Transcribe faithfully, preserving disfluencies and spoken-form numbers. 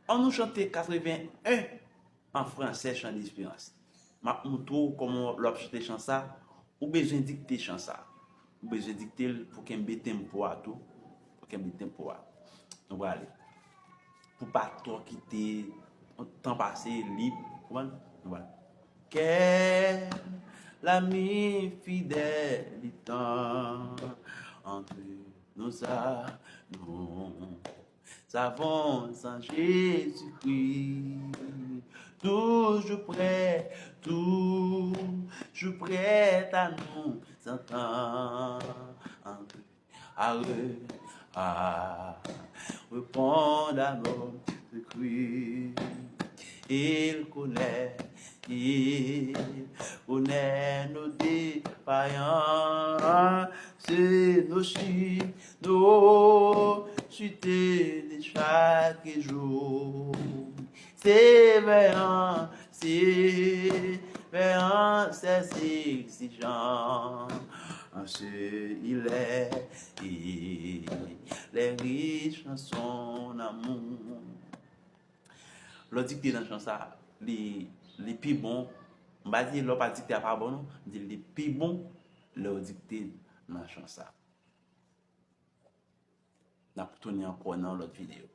Ann nou chante katreven en an fransè, Chan Desperans. M ap montre w kòman lè w ap chante chan sa, ou bezwen dikte chan sa. Ou bezwen dikte l pou kenbe tempo a tou. Pou kenbe tempo a. Nou prale. Pou pa twò kite tan pase lib. Konprann? Nou prale. Quel ami fidèle et tendre entre nous à nous. Savons en Jésus-Christ, toujours prêt, toujours prêt à nous entendre, à, re- à répondre à notre cri. Il connaît, il connaît nos défaillances, nos chutes, nos chutes de chaque jour. Sévère, sévère, c'est exigeant. Il est, il est riche en son amour. Lè w dikte nan chan sa, li, li pi bon. M pa di lè w pa dikte a pa bon, non. M di li pi bon lè w dikte nan chan sa. N ap tounen ankò nan yon lòt videyo.